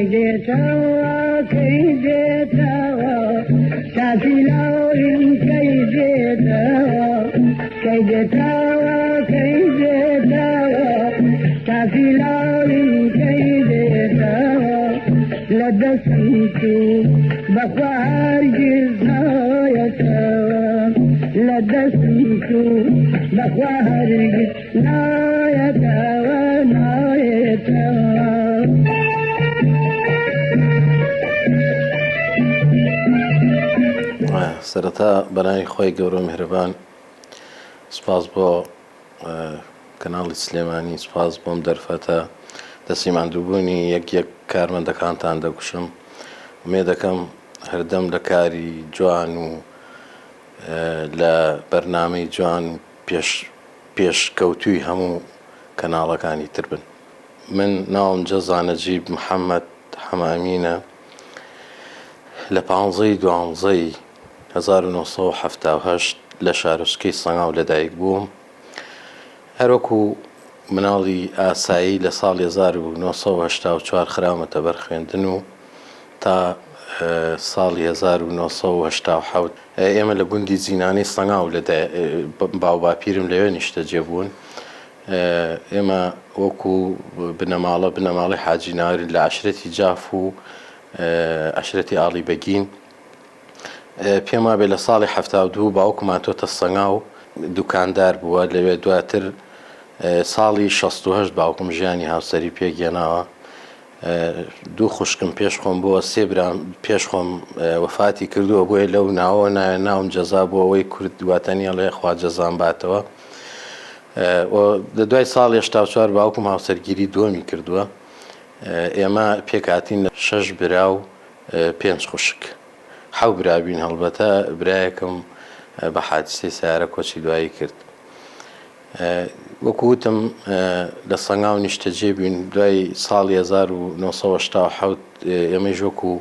کەی دێتەوە کەی دێتەوە سافی لاوین کەی دێتەوە کەی دێتەوە کەی دێتەوە سافی لاوین کەی دێتەوە لە دەستم چوو بەخوا هەرگیز نایەتەوە لە دەستم چوو بەخوا هەرگیز نایەتەوە نایەتەوە. سەرەتا بەناوی خوای گەورە و میهرەبان سوپاس بۆ کەناڵی سلێمانی سوپاس بۆم دەرفەتە دەستی ماندووبوونی یەک یەک کارمەندەکانتان دەکوشم ئومێ دەکەم هەردەم لە کاری جوان و لە بەرنامەی جوان و پێش پێشکەوتووی هەموو کەناڵەکانی تر بن. من ناوم جەزا نەجیب محەمەد حەمە ئەمینە لە پانزەی دوانزەی 1970 لە شارۆچکەی سەنگاو لەدایک بووم. هەروەکو مناڵی ئاسایی لە ساڵی 1984 خراومەتە بەر خوێندن و تا ساڵی 1987 ئێمە لە گوندی زینانەی سەنگاو لە باوباپیرم لەوێ نیشتەجێ بوون. ئێمە وەکو بنەماڵە بنەماڵەی حاجی ناورین لە عەشرەتی جاف و عەشرەتی ئاڵی بەگین. پێم وابێ لە ساڵی 72 باوکم هاتۆتە سەنگاو دوکاندار بووە لەوێ دواتر ساڵی 68 باوکم ژیانی هاوسەری پێکهێناوە. دوو خوشکم پێش خۆم بووە سێ برام پێش خۆم وەفاتی کردووە بۆیە لەو ناوە ناوێ ناوم جەزا بووە ئەوەی کورد واتەنی ئەڵێ خوا جەزام باتەوە لە دوای ساڵی 84 باوکم هاوسەرگیری دووەمی کردووە ئێمە پێکهاتین لە شەش برا و پێنج خوشک حەو برا بین هەڵبەتە برایەکم بە حادیسەی سیارە کۆچی دوایی کرد وەکو وتم لە سەنگاو نیشتەجێ بووین، دوای ساڵی 1987 ئێمەیش وەکو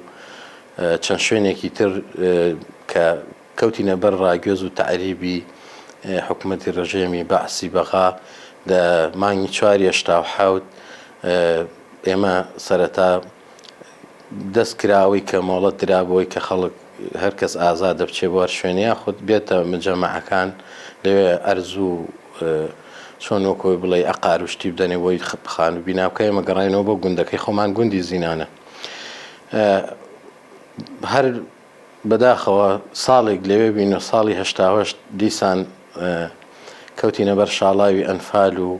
چەند شوێنێکی تر کە کەوتینە بەر ڕاگوێز و تەعریبی حکومەتی ڕژێمی بەعسی بەغا لە مانگی چواری 87 ئێمە سەرەتا دەست کرا ئەوەی کە مۆڵەت درا بۆی کە خەڵک هەر کەس ئازادە بچێ بۆ هەر شوێنێ یاخود بێتە مجەمەعەکان لەوێ ئەرز و چۆن وەک ئەوەی بڵێی عەقار و شتی بدەنێ بۆی خانوو بینا بکا ئێمە گەڕاینەوە بۆ گوندەکەی خۆمان گوندی زینانە هەر بەداخەوە ساڵێک لەوێ بین و ساڵی 88 دیسان کەوتینە بەر شاڵاوی ئەنفال و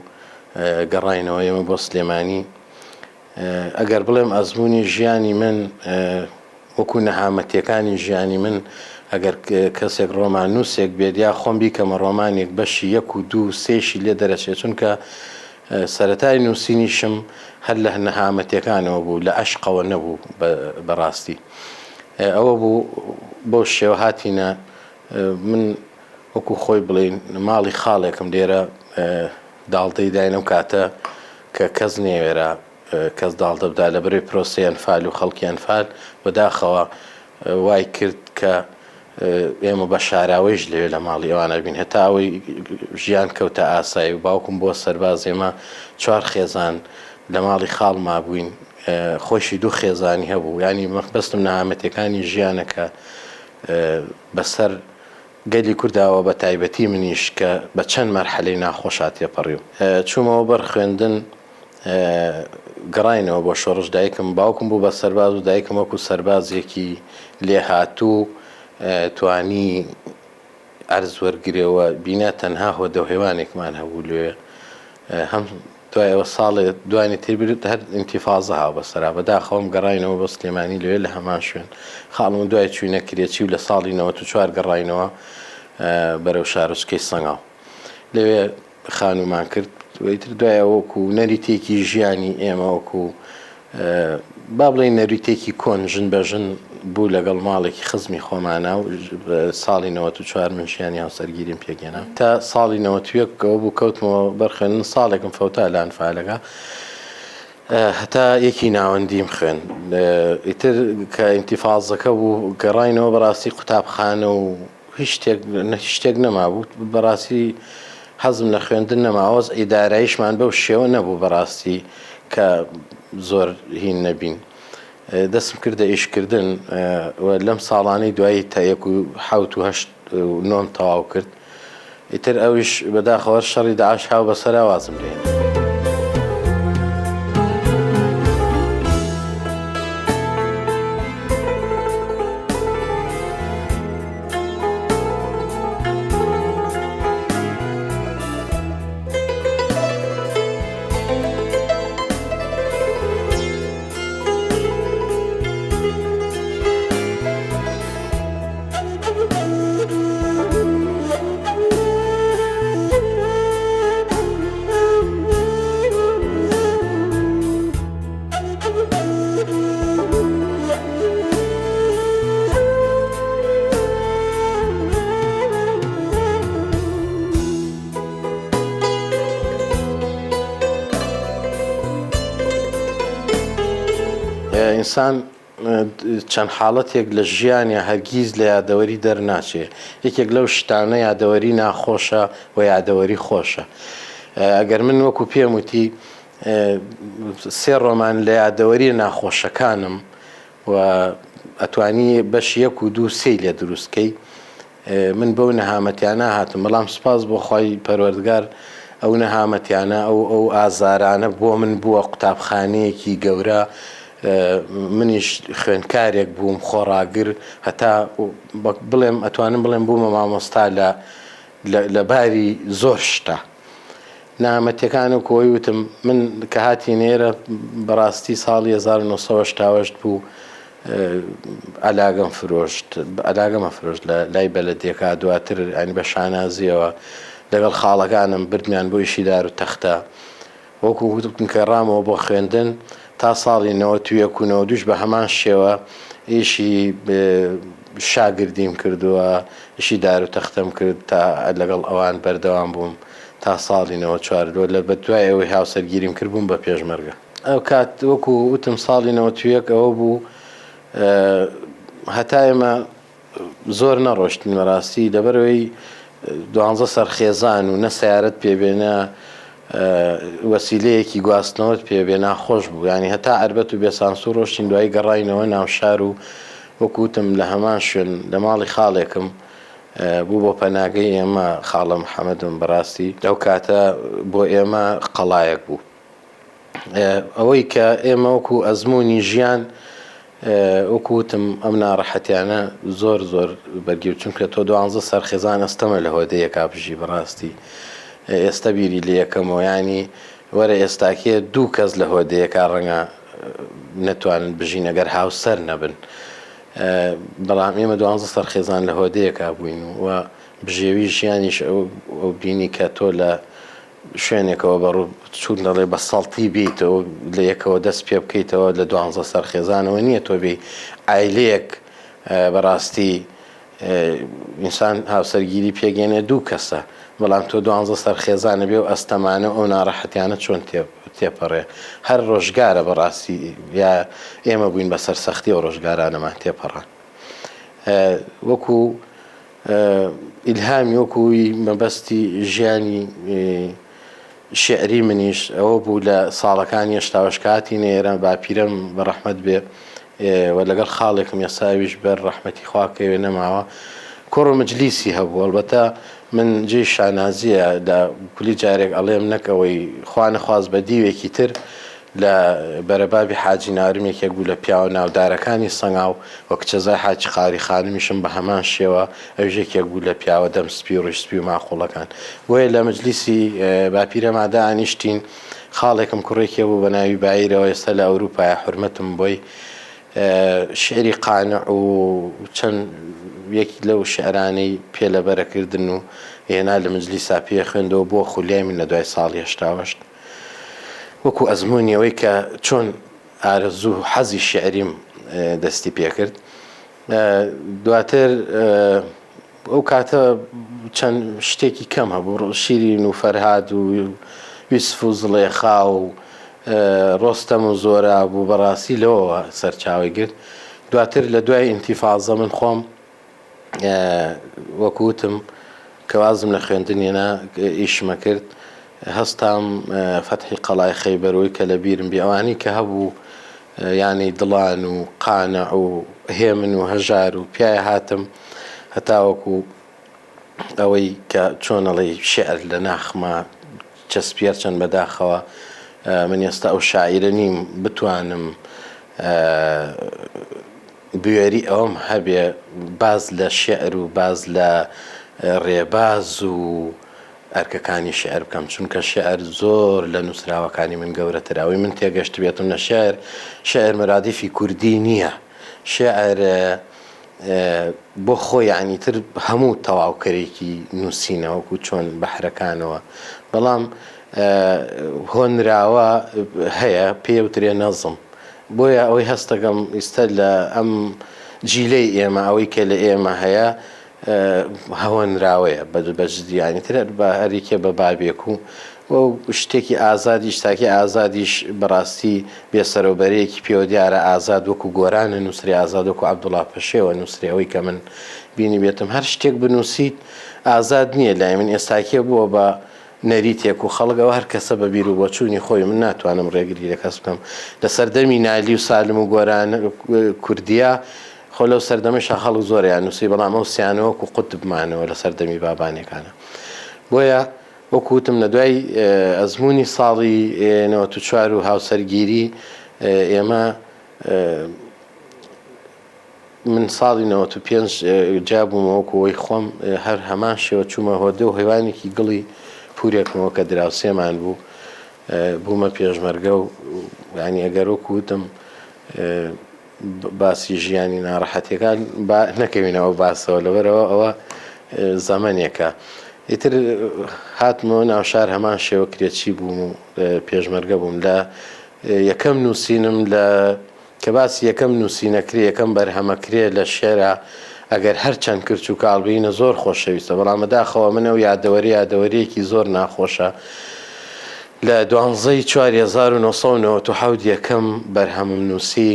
گەڕاینەوە ئێمە بۆ سلێمانی ئەگەر بڵێم ئەزموونی ژیانی من وەکو نەهامەتیەکانی ژیانی من ئەگەر کەسێک ڕۆماننووسێک بێت یا خۆم بیکەمە ڕۆمانێک بەشی یەک و دوو و سێشی لێ دەرەچێت چونکە سەرەتای نووسینیشم هەر لە نەهامەتیەکانەوە بوو لە عەشقەوە نەبوو بەڕاستی ئەوە بوو بەو شێوە هاتینە من وەکو خۆی بڵین ماڵی خاڵێکم لێرە داڵدەی داین ئەو کاتە کە کەس نەیەوێرا کەس داڵدە بدا لە بەرەی پرۆسەی ئەنفال و خەڵکی ئەنفال بەداخەوە وای کرد کە ئێمە بە شاراوەیش لەوێ لە ماڵی ئەوانە بین هەتا ئەوەی ژیان کەوتە ئاسایی و باوکم بووە سەرباز ئێمە چوار خێزان لە ماڵی خاڵ مابووین خۆشی دوو خێزانی هەبوو ینی مەبەستم نەهامەتیەکانی ژیانە کە بەسەر گەلی کوردا و بە تایبەتی منیش کە بە چەند مەرحەلەی ناخۆشا تێپەڕیوم. چوومەوە بەر خوێندن، گەڕاینەوە بۆ شۆڕش، دایکم، باوکم بوو بە سەرباز و دایکم وەکوو سەربازێکی لێهاتوو توانی ئەرز وەرگرێ و بینا تەنها هۆدەوهێوانێکمان هەبوو لەوێ هەم دوای ئەوە ساڵێ دوانی تر برد هەر ئینتیفازە هاو بەسەرا بەداخەوەم گەڕاینەوە بۆ سلێمانی لەوێ لە هەمان شوێن خاڵم و دوای چوینە کرێچی و لە ساڵی 94 گەڕاینەوە بەرەو شارۆچکەی سەنگاو لەوێ خانوومان کرد و ئیتر دوای ئەوە وەکو نەریتێکی ژیانی ئێمە وەکو با بڵێین نەریتێکی کۆن ژن بە ژن بوو لەگەڵ ماڵێکی خزمی خۆمانا و ساڵی 94 من ژیانی هاوسەرگیریم پێکهێنا تا ساڵی 91 ئەوە بوو کەوتمەوە بەر خوێندن ساڵێکم فەوتا لە ئەنفالەکە هەتا یەکی ناوەندیم خوێن ئیتر کە ئینتیفازەکە بوو گەڕاینەوە بەڕاستی قوتابخانە و هیچ شتێک هیچ شتێک نەمابوو بەڕاستی حەزم لە خوێندن نەما وەزعی داراییشمان بەو شێوە نەبوو بەڕاستی کە زۆر هین نەبین. دەستم کردە ئیشکردن و لەم ساڵانەی دوایی تا یەک و حەوت و هەشت و نۆم تەواو کرد ئیتر ئەویش بەداخەوە شەڕی داعش هاو بەسەرا وازم لێ. ئینسان چەند حاڵەتێک لە ژیانیا هەرگیز لە یادەوەری دەرناچێ یەکێک لەو شتانە یادەوەری ناخۆشە و یادەوەری خۆشە ئەگەر من وەکو پێم وتی سێ ڕۆمان لە یادەوەریە ناخۆشەکانم و ئەتوانی بەش یەک و دوو سێی لێ دروست کەی من بەو نەهامەتیانە هاتم بەڵام سوپاس بۆ خوای پەروەردگار ئەو نەهامەتیانە ئەو ئەو ئازارانە بۆ من بووە قوتابخانەیەکی گەورە منیش خوێندکارێک بووم خۆڕاگر هەتا بڵێم ئەتوانم بڵێم بوومە مامۆستا لە لە باری زۆر شتە نەهامەتیەکان وەکو ئەوەی وتم من کە هاتینە ئێرە بەڕاستی ساڵی 1970 بوو عەلاگەم فرۆشت عەلاگەمە فرۆشت لە لای بەلەدیەکە دواتر ینی بە شانازیەوە لەگەڵ خاڵەکانم بردمیان بۆ ئیشی دار و تەختە وەکو وتم کە ڕامەوە بۆ خوێندن تا ساڵی 91 و 92 بە هەمان شێوە ئیشی شاگردیم کردووە ئیشی دار و تەختەم کرد تا لەگەڵ ئەوان بەردەوام بووم تا ساڵی 94 لۆ لە بەدوای ئەوەی هاوسەرگیریم کرد بووم بە پێشمەرگە. ئەو کات وەکو وتم ساڵی 91 ئەوە بوو هەتا ئێمە زۆر نەڕۆشتین بەڕاستی لەبەرەوەی دوانزە سەر خێزان و نە سیارەت پێبێ نە وەسیلەیەکی گواستنەوەت پێبێ ناخۆش بوو ینی هەتا عربەت و بێسانسوور ڕۆشتین دوایی گەڕاینەوە ناوشار و وەکوتم لە هەمان شوێن لە ماڵی خاڵێکم بوو بۆ پەناگەی ئێمە خاڵە محەممەدم بەڕاستی ئەو کاتە بۆ ئێمە قەڵایەک بوو ئەوەی کە ئێمە وەکو ئەزموونی ژیان وەکو وتم ئەم ناڕەحەتیانە زۆر زۆر بەرگیر چونکە تۆ دوانزە سەر خێزان ئەستەمە لە هۆدەیەکا بژی بەڕاستی ئێستا بیری لێ یەکەمەوە ینی وەرە ئێستاکێ دوو کەس لە هۆدەیەکا ڕەنگە نەتوانن بژین ئەگەر هاوسەر نەبن بەڵام ئێمە دوانزە سەر خێزان لە هۆدەیەکا بووین و بژێوی ژیانیش ئەو بینی کە تۆ لە شوێنێکەوە بە ڕوو چوون دەڵێ بە سەڵتی بیتەوە لە یەکەوە دەست پێ بکەیتەوە لە دوانزە سەر خێزانەوە نییە تۆ بێی عایلەیەک بەڕاستی ئینسان هاوسەرگیری پێگەێنێ دوو کەسە بەڵام تۆ دوانزە سەر خێزانە بێ و ئەستەمانە ئەو ناڕەحەتیانە چۆن تێپەڕێ هەر ڕۆژگارە بەڕاستی یا ئێمە بووین بە سەرسەختی ئەو ڕۆژگارانەمان تێپەڕان وەکو ئیلهامی وەکو مەبەستی ژیانی شیعری منیش ئەوە بوو لە ساڵەکانی هەشتاوەش کە هاتینە ئێران باپیرەم بە ڕەحمەت بێ و لەگەڵ خاڵێکم ئێستا ئەویش بەر ڕەحمەتی خوا کەوێ نەماوە کۆڕ و مەجلیسی هەبوو ئەڵبەتە من جێی شانازییە لە کولی جارێک ئەڵێم نەک ئەوەی خوا نەخواست بە دیوێکی تر لە بەرەبابی حاجی نارم یەکێک بوو لە پیاوە ناودارەکانی سەنگاو و کچەزای حاجی قاری خانمیشم بە هەمان شێوە ئەویش یەکێک بوو لە پیاوە دەم سپی و ڕیش سپی و ماقوڵەکان. بۆیە لە مەجلیسی باپیرەما دانیشتین، خاڵێکم کوڕێکی هەبوو بە ناوی بایرەوە ئێستا لە ئەوروپایە حورمەتم بۆی شیعری قانع و چەند یەک لەو شیعرانەی پێ لەبەرەکردن و هێنا لە مەجلیسا پێ خوێندەوە بۆ خولیای من لە دوای ساڵی 88. وەکو ئەزموونی ئەوەی کە چۆن ئارەزوو و حەزی شیعریم دەستی پێکرد دواتر ئەو کاتە چەند شتێکی کەم هەبوو شیرین و فەرهاد و یوسف و زڵێخا و ڕۆستەم و زۆرا بوو بەڕاستی لەوەوە سەرچاوی گرت دواتر لە دوای ئینتیفازە من خۆم وەکو وتم کە وازم لە خوێندن هێنا ئیشمە کرد هەستام فەتحی قەڵای خەیبەر وەی کە لە بیرم بی ئەوانەی کە هەبوو یانەی دڵان و قانع و هێمن و هەژار و پیایا هاتم هەتاوەکو ئەوەی کە چۆن ئەڵێی شیعر لە ناخما چەسپی هەرچەند بەداخەوە من ئێستا ئەو شاعیرە نیم بتوانم بوێری ئەوەم هەبێ باز لە شیعر و باز لە ڕێباز و ئەرکەکانی شیعر بکەم چونکە شیعر زۆر لە نووسراوەکانی من گەورەترە ئەوەی من تێگەشتبێتم لە شیعر شیعر مەرادیفی کوردی نییە شیعر بۆ خۆی یانی تر هەموو تەواوکەرێکی نووسینە وەکو چۆن بەحرەکانەوە بەڵام هۆنراوە هەیە پێوترێ نەزم بۆیە ئەوەی هەستەکەم ئیستا لە ئەم جیلەی ئێمە ئەوەی کە لە ئێمە هەیە هۆنراوەیە بە جدی یانی تر بە هەریکێ بە بابێک و و شتێکی ئازادیش تاکی ئازادیش بەڕاستی بێ سەرەوبەرەیەکی پێوە دیارە ئازاد وەکو گۆران ئەنوسرێ ئازاد وەکو عەبدوڵا پەشێو ئەنوسرێ ئەوەی کە من بینیبێتم هەر شتێک بنوسیت ئازاد نییە لای من ئێستاکێ بووە بە نەریتێک و خەڵک ئەوە هەر کەسە بە بیر و بۆچوونی خۆی من ناتوانم ڕێگری لە کەس بکەم لە سەردەمی نالی و سالم و گۆران کوردیا خۆ لەو سەردەمەشا خەڵک زۆریان نووسی بەڵام ئەو سیانە وەکو قوتب مانەوە لە سەردەمی بابانەکانە بۆیە وەکو وتم لە دوای ئەزموونی ساڵی 94 و هاوسەرگیری ئێمە من ساڵی 95 جیابوومەوە وەکو ئەوەی خۆم هەر هەمان شێوە چوومە هۆدە و هەیوانێکی گڵی پورێکمەوە کە دراوسێمان بوو بوومە پێشمەرگە و یانی ئەگەر وەکو وتم باسی ژیانی ناڕەحەتیەکان با نەکەوینە ئەو باسەوە لەبەرئەوە ئەوە زەمەنێکە ئیتر هاتمەوە ناوشار هەمان شێوە کرێچی بووم و پێشمەرگە بووم لە یەکەم نووسینم لە کە باسی یەکەم نووسینەکرێ یەکەم بەرهەمەکرێ لە شێرا ئەگەر هەر چەند کرچ و کاڵ بینە زۆر خۆشەویستە بەڵام بەداخەوە من ئەو یادەوەری یادەوەریەکی زۆر ناخۆشە لە دوانزەی چواری 1997 یەکەم بەرهەمم نووسی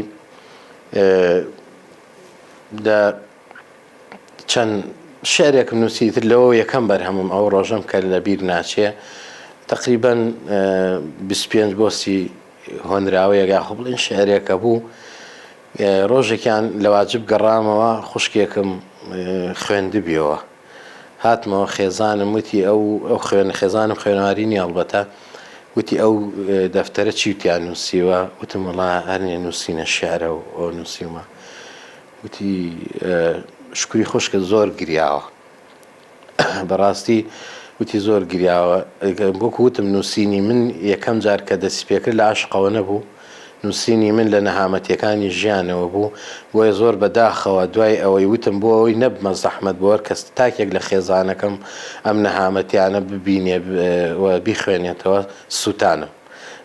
لە چەند شعرێکم نووسی تر لەوە یەکەم بەرهەمم ئەو ڕۆژەم کە لە بیر ناچێ تقریبا 25 بۆ 30 هۆنراوەیەک یاخۆ بڵێن شعرێکە بوو ڕۆژێکیان لە واجب گەڕامەوە خوشکێکم خوێندبیەوە هاتمەوە خێزانم وتی ئەو ئەو خوێن خێزانم خوێنەواری نیە ئەڵبەتە وتی ئەو دەفتەرە چی تیا نووسیوە وتم وەڵا هەر نیە نووسینە شعرە و ئەو نووسیومە وتی شکری خوشکت زۆر گریاوە بەڕاستی وتی زۆر گریاوە وەکو وتم نووسینی من یەکەم جار کە دەستی پێکرد لە عەشقەوە نەبوو نووسینی من لە نەهامەتیەکانی ژیانەوە بوو بۆیە زۆر بە داخەوە دوای ئەوەی وتم بۆ ئەوەی نەبمە زەحمەت بۆ هەر کەس تاکێک لە خێزانەکەم ئەم نەهامەتیانە ببینێ و بیخوێنێتەوە سووتانم.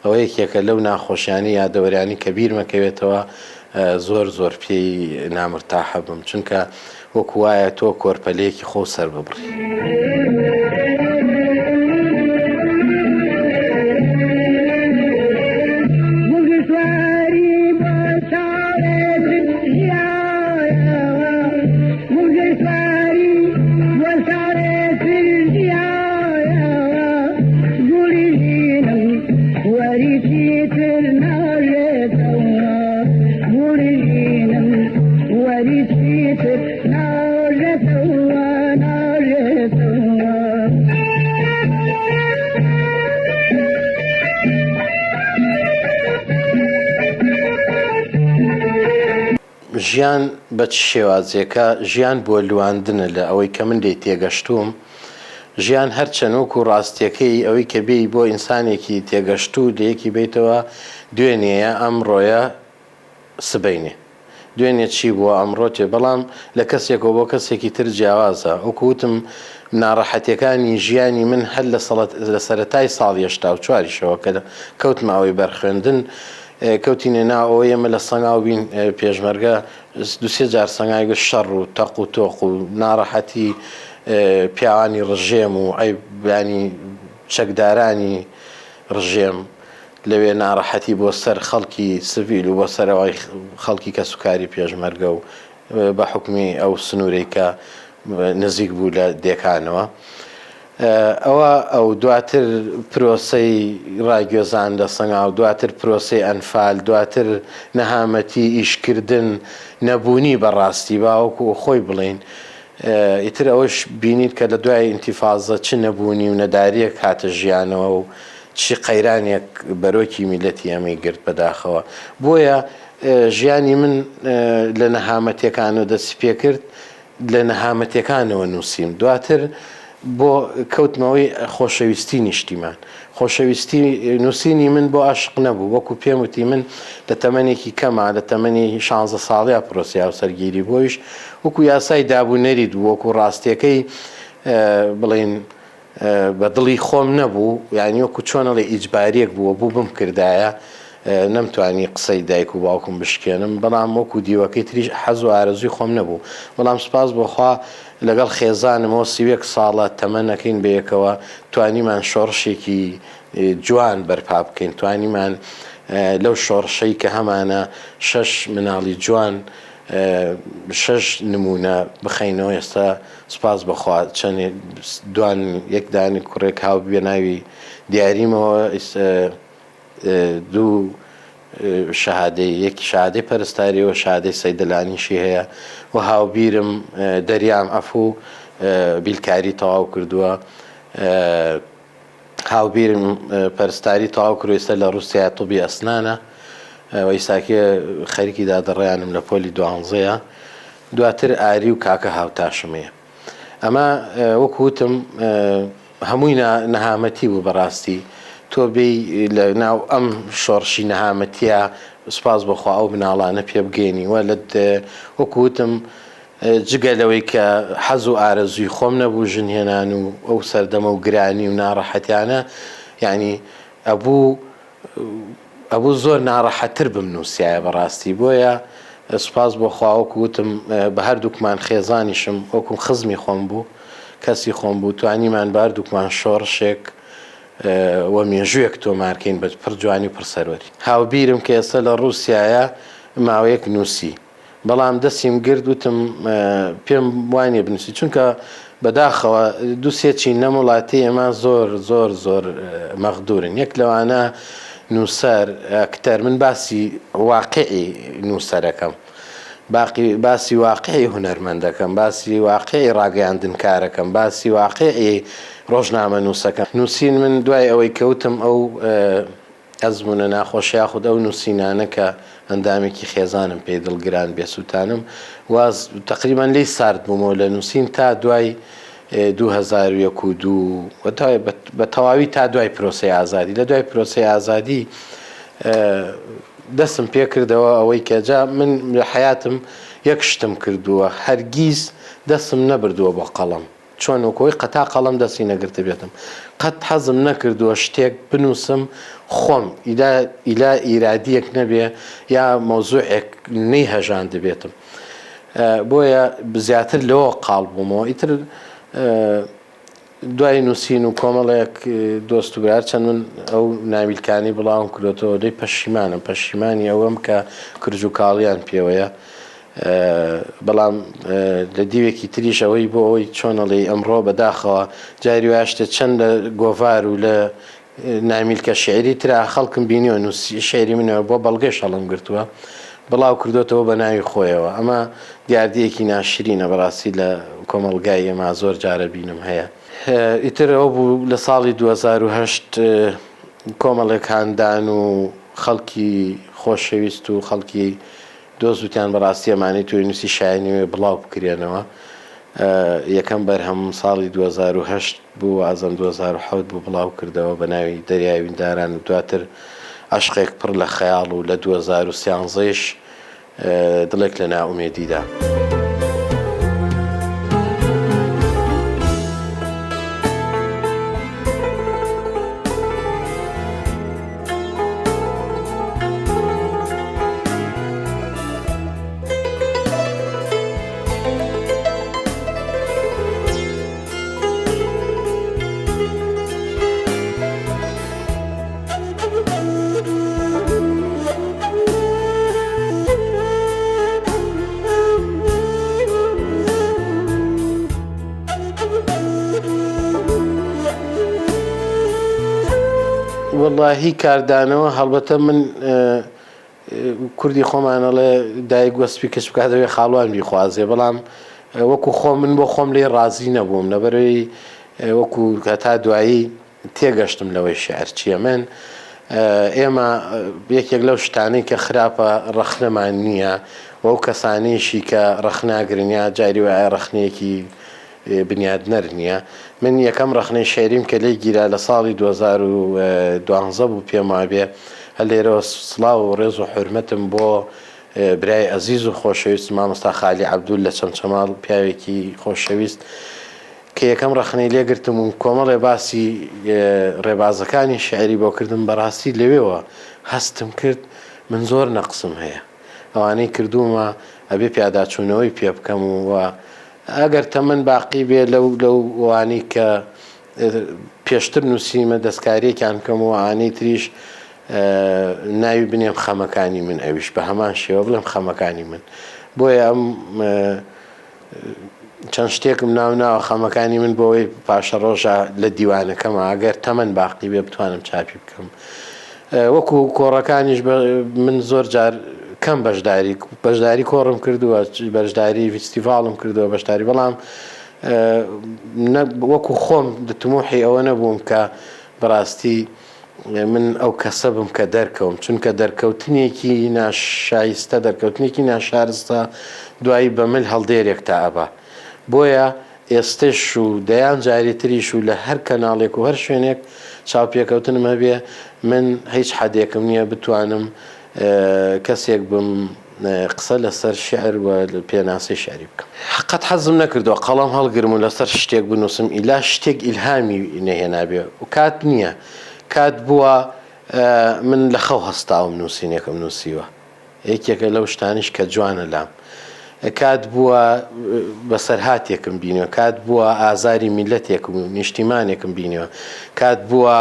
ئەوە یەکێکە لەو ناخۆشیانەی یادەوەریانی کە بیرمە کەوێتەوە زۆر زۆر پێی نامرتاحە بم چونکە وەکو وایە تۆ کۆرپەلەیەکی خۆو سەر ببڕی. ژیان بە چ شێوازێکە؟ ژیان بۆ لواندنە لە ئەوەی کە من لێی تێگەشتووم ژیان هەرچەند وەکو ڕاستیەکەی ئەوەی کە بێی بۆ ئینسانێکی تێگەشتوو لەیەکی بەیتەوە دوێنێیە ئەمڕۆیە سبەینێ دوێنێ چی بووە ئەمڕۆ چێ بەڵام لە کەسێکەوە بۆ کەسێکی تر جیاوازە وەکو وتم ناڕەحەتیەکانی ژیانی من هەر لە لە سەرەتای ساڵی 84یشەوە کە کەوتمە ئەوەی بەر خوێندن کەوتینە ناو ئەوەی ئێمە لە سەنگاو بین پێشمەرگە دوسێ جار سەنگای گرت شەڕ و تەق و تۆق و ناڕەحەتی پیاوانی ڕژێم و عەیب یانی چەکدارانی ڕژێم لەوێ ناڕەحەتی بۆ سەر خەڵکی سڤیل و بۆ سەر ئەوەی خەڵکی کەسوکاری پێشمەرگە و بە حوکمی ئەو سنوورەی کە نزیک بوو لە دێکانەوە. ئەوە ئەو دواتر پرۆسەی ڕاگوێزان لە سەنگاو، دواتر پرۆسەی ئەنفال، دواتر نەهامەتی ئیشکردن، نەبوونی بە ڕاستی با وەکو خۆی بڵێین ئیتر ئەوەش بینیت کە لە دوای ئینتیفازە چ نەبوونی و نەداریەک هاتە ژیانەوە و چی قەیرانێک بەرۆکی میللەتی ئێمەی گرت بەداخەوە بۆیە ژیانی من لە نەهامەتیەکانەوە دەستی پێکرد لە نەهامەتیەکانەوە نووسیم دواتر بۆ کەوتمەوەی خۆشەویستی نیشتیمان خۆشەویستی نووسینی من بۆ ئاشق نەبوو وەکو پێم وتی من لە تەمەنێکی کەما لە تەمەنی شانزە ساڵیا پرۆسی هاوسەرگیری بۆیش وەکو یاسای دابوو نەریت بوو وەکو ڕاستیەکەی بڵین بە دڵی خۆم نەبوو یانی وەکو چۆن ئەڵێ ئیجباریەک بوو وەبوو بمکردایە نەمتوانی قسەی دایک و باوکم بشکێنم بەڵام وەکو دیوەکەی تریش حەز و ئارەزووی خۆم نەبوو بەڵام سوپاس بۆ خوا لەگەڵ خێزانمەوە 31 ساڵە تەمەنەکەین بەیەکەوە توانیمان شۆڕشێکی جوان بەرپا بکەین توانیمان لەو شۆڕشەی کە هەمانە شەش مناڵی جوان شەش نمونە بخەینەوە ئێستا سوپاس بۆ خوا چەنێ دوان یەک دانی کوڕێک هاو بێ ناوی دیاریمەوە دوو شەهادەی یەک شادەی پەرستاری و شادەی سەیدەلانیشی هەیە و هاوبیرم دەریام عەفوو بیلکاری تەواو کردووە هاوبیرم پەرستاری تەواو کردووە ئێستا لە ڕووسیا طبی ئەسنانە و ئیساکێ خەریکی دادەڕیانم لە پۆلی دوانزەیە دواتر ئاری و کاکە هاوتاشم هەیە ئەمە وەکو وتم هەمووی نەهامەتی بوو بەڕاستی تۆ بێی لە ناو ئەم شۆڕشی نەهامەتیە سوپاس بۆخوا ئەو مناڵانە پێ بگەینی وە لە وەکو وتم جگە لەوەی کە حەز و ئارەزووی خۆم نەبوو ژن هێنان و ئەو سەردەمە و گرانی و ناڕەحەتیانە یانی ئەبوو ئەبوو زۆر ناڕەحەتتر بمنووسیایە بەڕاستی بۆیە سوپاس بۆ خوا وەکو وتم بە هەردووکمان خێزانیشم وەکو خزمی خۆم بوو کەسی خۆم بوو توانیمان بە هەردووکمان شۆڕشێک و مێژوویەک تۆمارکەین بە پڕ جوانی و پڕ سەروەری. هاوبیرم کە ئێستا لە ڕووسیایە ماوەیەک نووسی. بەڵام دەستیم گرت وتم پێم وانیە بنووسی چونکە بەداخەوە دوو سێ چین لەم وڵاتی ئێمە زۆر زۆر زۆر مەغدورن یەک لەوانە نووسەر ئەکتەر من باسی واقعی نووسەرەکەم باقی باسی واقعی هونەرمەندەکەم باسی واقعی ڕاگەیاندنکارەکەم باسی واقعی ڕۆژنامە نووسەکەم نووسین من دوای ئەوەی کەوتم ئەو ئەزموونە ناخۆشە یاخود ئەو نووسینانە کە ئەندامێکی خێزانم پێی دڵگران بێ سووتانم واز تەقریبەن لێی سارد بوومەوە لە نووسین تا دوای 2001 و دوو بە تەواوی تا دوای پرۆسەی ئازادی لە دوای پرۆسەی ئازادی دەستم پێکردەوە ئەوەی کە جا من لە حەیاتم یەک شتم کردووە هەرگیز دەستم نەبردووە بۆ قەڵەم چۆن وەک ئەوەی قەتا قەڵەم دەستی نەگرتبێتم قەت حەزم نەکردووە شتێک بنووسم خۆم ئیلا ئیلا ئیرادیەک نەبێ یا مەوزوعێک نەیهەژاندبێتم بۆیە زیاتر لەوە قاڵ بوومەوە ئیتر دوای نووسین و کۆمەڵێک دۆست و برار چەند من ئەو ناویلکانی بڵاوم کرۆتەوە لێی پەشیمانم پەشیمانی ئەوەم کە کرج و کاڵیان پێوەیە بەڵام لە دیوێکی تریش ئەوەی بۆ ئەوەی چۆن ئەڵێی ئەمڕۆ بەداخەوە جاری وایە شتێ چەند لە گۆڤار و لە نامیلکە شیعری ترا خەڵکم بینیوە نووسی شیعری منەوە بۆ بەڵگەیش هەڵم گرتووە بڵاو کردوێتەوە بە ناوی خۆیەوە ئەمە دیاردەیەکی ناشرینە بەڕاستی لە کۆمەڵگای ئێمە زۆر جارە بینم هەیە ئیتر ئەو بوو لە ساڵی 2008 کۆمەڵێک هاندان و خەڵکی خۆشەویست و خەڵکی دۆست وتیان بەڕاستی ئەمانەی تۆی نوسی شایەنی وەیە بڵاو بکرێنەوە یەکەم بەرهەمم ساڵی 2008 بوو وازم 2007 بوو بڵاو کردەوە بە ناوی دەریای وینداران و دواتر عەشقێک پڕ لە خەیاڵ و لە 2013 یش دڵێک لە نائومێدیدا. وەڵاهی کاردانەوە هەڵبەتە من کوردی خۆمان ئەڵێ دایک وەسپی کچ بکات دەبێ خاڵوان بیخوازێ بەڵام وەکو خۆم من بۆ خۆم لێی ڕازی نەبووم لەبەرەوەی وەکو هەتا دوایی تێگەشتم لەوەی شیعر چییە من ئێمە یەکێک لەو شتانەی کە خراپە ڕەخنەمان نییە و ئەو کەسانەیشی کە ڕەخناگرن یا جاری وایە ڕەخنەیەکی بنیادنەر نییە من یەکەم ڕەخنەی شیعریم کە لێی گیرا لە ساڵی 2012 بوو پێم وابێ هەر لێرەوە سڵاو و ڕێز و حورمەتم بۆ برای ئەزیز و خۆشەویست مامۆستا خالی عەبدول لە چەمچەماڵ پیاوێکی خۆشەویست کە یەکەم ڕەخنەی لێ گرتم و کۆمەڵێ باسی ڕێبازەکانی شیعری بۆ کردم، بەڕاستی لەوێوە هەستم کرد من زۆر نەقسم هەیە، ئەوانەی کردوومە ئەبێ پیاداچوونەوەی پێ بکەم و ئەگەر تەمەن باقی بێ لەو لەو ئەوانەی کە پێشتر نووسیمە دەستکارییەکیان بکەم و ئەوانەی تریش ناوی بنێم خەمەکانی من ئەویش بە هەمان شێوە بڵێم خەمەکانی من بۆیە ئەم چەند شتێکم ناو ناوە خەمەکانی من بۆ ئەوەی پاشەڕۆژە لە دیوانەکەما ئەگەر تەمەن باقی بێ بتوانم چاپی بکەم وەکو کۆڕەکانیش من زۆر جار کەم بەشداری بەشداری کۆڕم کردووە بەشداری فیستیڤاڵم کردووە بەشداری بەڵام وەکو خۆم تموحی ئەوە نەبووم کە بەڕاستی من ئەو کەسە بم کە دەرکەوم، چونکە دەرکەوتنێکی ناشایستە، دەرکەوتنێکی ناشارستە دوایی بە مل هەڵدێرێک تا ئەبا. بۆیە ئێستەش و دەیان جاری تریش و لە هەر کەناڵێک و هەر شوێنێک چاوپێکەوتنم هەبێ، من هیچ حەدێکم نییە بتوانم کەسێک بم قسە لەسەر شیعر و پێناسەی شیعری بکەم. قەت حەزم نەکردووە قەڵەم هەڵگرم و لەسەر شتێک بنووسم ئیلا شتێک ئیلهامی نەهێنابێ و کات نییە. کات بووە من لە خەو هەستاوم نووسینێکم نووسیوە. یەکێکە لەو شتانیش کە جوانە لام. کات بووە بەسەرهاتێکم بینیوە، کات بووە ئازاری میللەتێکم و نیشتیمانێکم بینیوە، کات بووە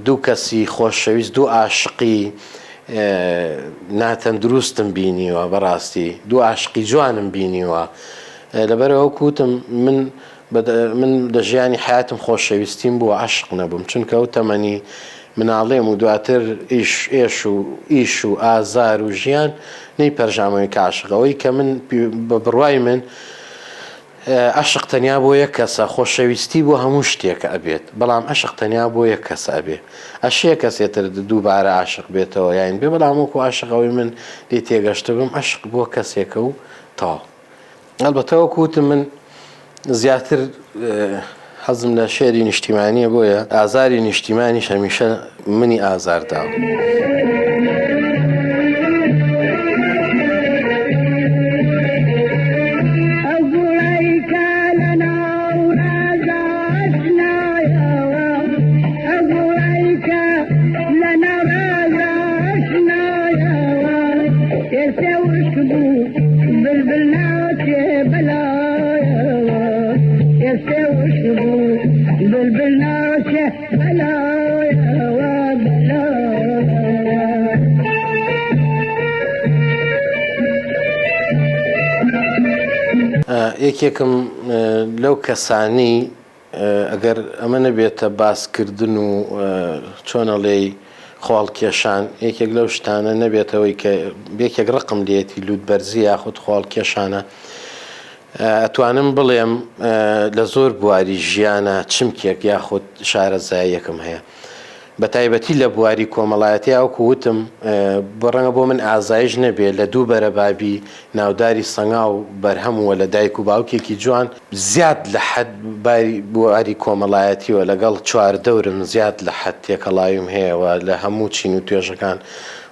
دوو کەسی خۆشەویست، دوو ئاشقی ناتەندروستم بینیوە بەڕاستی دوو ئاشقی جوانم بینیوە لەبەرئەوە وەکو وتم من من لە ژیانی حەیاتم خۆشەویستیم بووە عەشق نەبووم چونکە ئەو تەمەنی مناڵێم و دواتر ئیش ئێش و ئیش و ئازار و ژیان نەیپەرژامەوەی کە عەشق ئەوەی کە من بە بڕوای من عەشق تەنیا بۆ یەک کەسە، خۆشەویستی بۆ هەموو شتێکە ئەبێت، بەڵام عەشق تەنیا بۆ یەک کەسە ئەبێ. ئەشێ کەسێ تر دووبارە عاشق بێتەوە یاین بێ، بەڵام وەکو عەشق ئەوەی من لێی تێگەشتبم عەشق بۆ کەسێکە و تەواو. ئەڵبەتە وەکو وتم من زیاتر حەزم لە شێعری نیشتیمانییە بۆیە ئازاری نیشتیمانیش هەمیشە منی ئازار داوە. یەکێکم لەو کەسانەی ئەگەر ئەمە نەبێتە باسکردن و چۆن ئەڵێی خۆهەڵکێشان یەکێک لەو شتانە نەبێتەوەی کە یەکێک ڕقم لێتی لووتبەرزی یاخود خۆهەڵکێشانە ئەتوانم بڵێم لە زۆر بواری ژیانا چمکێک یاخود شارەزاییەکم هەیە بە تایبەتی لە بواری کۆمەڵایەتیا وەکو وتم ڕەنگە بۆ من ئازایش نەبێ لە دوو بەرەبابی ناوداری سەنگاو بەرهەم وە لە دایک و باوکێکی جوان زیاد لە حەد باری بواری کۆمەڵایەتیوە لەگەڵ چواردەورم زیاد لە حەد تێکەڵاویم هەیە و لە هەموو چین و توێژەکان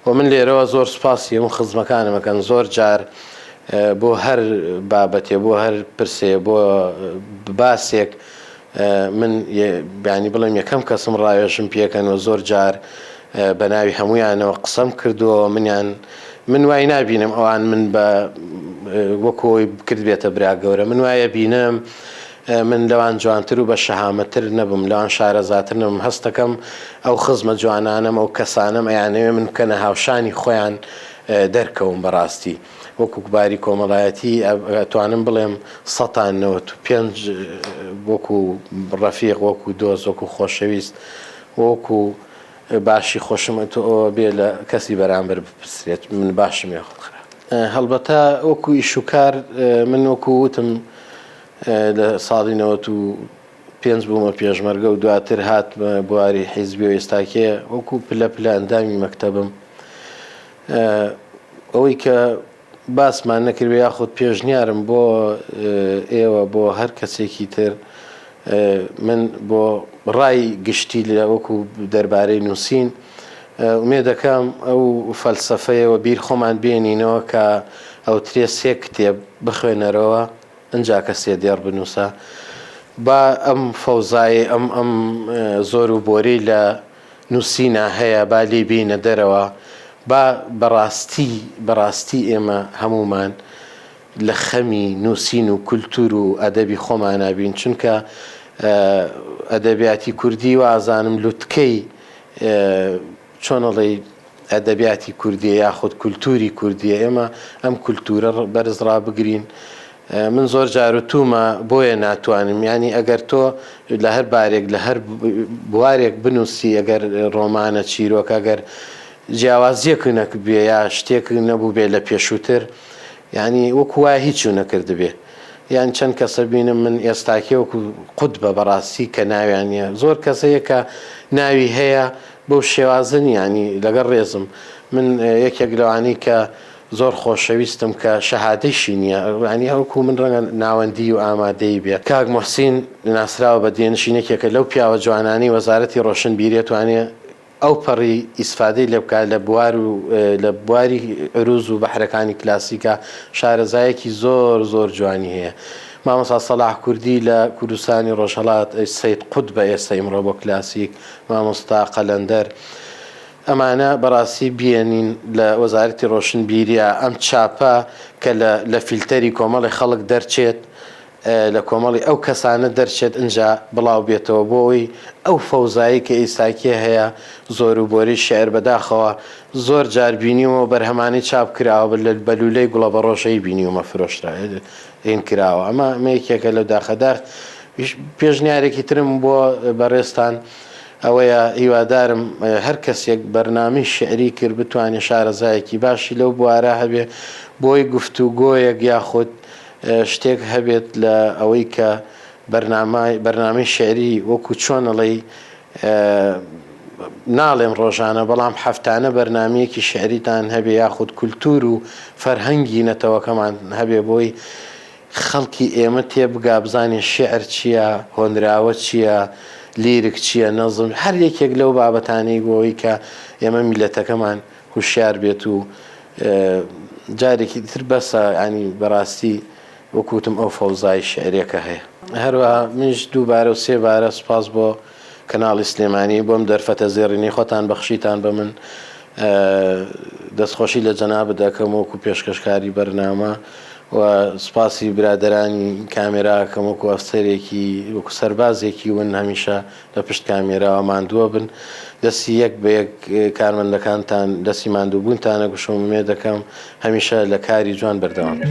و من لێرەوە زۆر سوپاسی هەموو خزمەکانم ئەکەم زۆر جار بۆ هەر بابەتێ بۆ هەر پرسێ بۆ باسێک من یانی بڵێم یەکەم کەسم ڕاوێژم پێکەن و زۆر جار بە ناوی هەمویانەوە قسەم کردووە منیان من وای نابینم ئەوان من بە وەکۆی کردبێتە برا گەورە من وایە بینم من لەوان جوانتر و بە شەهامەتر نەبم لەوان شارەزاتر نەبم هەستەکەم ئەو خزمە جوانانەم ئەو کەسانەم ئەیانەوێ من بکەنە هاوشانی خۆیان دەرکەوم بەڕاستی وەکو باری کۆمەڵایەتی ئەتوانم بڵێم سەتا 95 وەکو ڕەفیق وەکو دۆست وەکو خۆشەویست وەکو باشی خۆشم ئەتۆ ئەوە بێ لە کەسی بەرامبەر بپرسرێت من باشم یاخود خراپ. هەڵبەتە وەکو ئیش و کار من وەکو وتم لە ساڵی 95 بوومە پێشمەرگە و دواتر هاتمە بواری حیزبی و ئێستاکێ وەکو پلە پلە ئەندامی مەکتەبم ئەوەی کە باسمان نەکردبێ یاخود پێشنیارم بۆ ئێوە بۆ هەر کەسێکی تر من بۆ ڕای گشتی لە وەکو دەربارەی نووسین ئومێدەکەم ئەو فەلسەفەیەوە بیر خۆمان بێنینەوە کە ئەوترێ سێ کتێب بخوێنەرەوە ئنجا کە سێ دێڕ بنووسە با ئەم فەوزایەی ئەم ئەم زۆر و بۆرەی لە نووسینا هەیە با لێی بێینە دەرەوە با بەڕاستی بەڕاستی ئێمە هەموومان لە خەمی نووسین و کولتوور و ئەدەبی خۆمانا بین چونکە ئەدەبیاتی کوردی وازانم لوتکەی چۆن ئەڵێی ئەدەبیاتی کوردیە یاخود کولتوری کوردیە ئێمە ئەم کولتورە بەرز ڕابگرین من زۆر جار وتومە بۆیە ناتوانم یانی ئەگەر تۆ لە هەر بارێک لە هەر بوارێک بنووسی ئەگەر ڕۆمانە چیرۆکە ئەگەر جیاوازیەک نەکبێ یا شتێک نەبوو بێ لە پێشووتر یانی وەکو وایە هیچ نەکردبێ یان چەند کەسە بینم من ئێستاکێ وەکو قوتبە بەڕاستی کە ناویان نیە زۆر کەس هەیە کە ناوی هەیە بەو شێوازە نیە ینی لەگەڵ ڕێزم من یەکێک لەوانەی کە زۆر خۆشەویستم کە شەهادەیشی نیە ینی وەکو من ڕەنگە ناوەندی و ئامادەیی بێ کاک موحسین ناسراوە بە دێنشین یەکێکە لەو پیاوە جوانانەی وەزارەتی ڕۆشنبیریە توانێ ئەو پەڕی ئیسفادەی لێ بکات لە بوار و لە بواری عروز و بەحرەکانی کلاسیکا شارەزایەکی زۆر زۆر جوانی هەیە مامۆستا سەلاح کوردی لە کوردستانی ڕۆژهەڵات سەید قوتبە ئێستا ئیمڕۆ بۆ کلاسیک مامۆستا قەلەندەر ئەمانە بەڕاستی بیێنین لە وەزارەتی ڕۆشنبیریە ئەم چاپە کە لە لە فیلتەری کۆمەڵی خەڵک دەرچێت لە کۆمەڵی ئەو کەسانە دەرچێت ئنجا بڵاو بێتەوە بۆ ئەوەی ئەو فەوزایەی کە ئیستاکێ هەیە زۆر و بۆری شیعر بەداخەوە زۆر جار بینیومە و بەرهەمانەی چاپ کراوە بە لولەی گوڵەبەڕۆژەیی بینیومە فرۆشرا هین کراوە ئەمە ئەمە یەکێکە لەو داخە داخ پێشنیارێکی ترم بۆ بەڕێزتان ئەوەیە هیوادارم هەر کەسێک بەرنامەی شیعری کرد بتوانێ شارەزایەکی باشی لەو بوارە هەبێ بۆی گفتوگۆیەک یاخود شتێک هەبێت لە ئەوەی کە بەرنامە بەرنامەی شیعری وەکو چۆن ئەڵێی ناڵێم ڕۆژانە بەڵام هەفتانە بەرنامەیەکی شیعریتان هەبێ یاخود کولتوور و فەرهەنگی نەتەوەکەمان هەبێ بۆی خەڵکی ئێمە تێبگا بزانێ شیعر چییە هۆنراوە چییە لیرک چییە نەزم هەر یەکێک لەو بابەتانەی بۆی کە ئێمە میلەتەکەمان هوشیار بێت و جارێکی تر بەسە ینی بەڕاستی وەکو وتم ئەو فەوزای شیعریەکە هەیە. هەروەها منیش دووبارە و سێ بارە سوپاس بۆ کەناڵی سلێمانی بۆم دەرفەتە زێڕینەی خۆتان بەخشیتان بە من دەستخۆشی لە جەنابت دەکەم وەکو پێشکەشکاری بەرنامە و سوپاسی برادەرانی کامێرا ئەکەم وەکو ئەفسەرێکی وەکو سەربازێکی ون هەمیشە لە پشت کامێراوە ماندووە بن دەستی یەک بە یەک کارمەندەکانتان دەستی ماندووبوونتان ئەگوشم ئومێد دەکەم هەمیشە لە کاری جوان بەردەوام بن.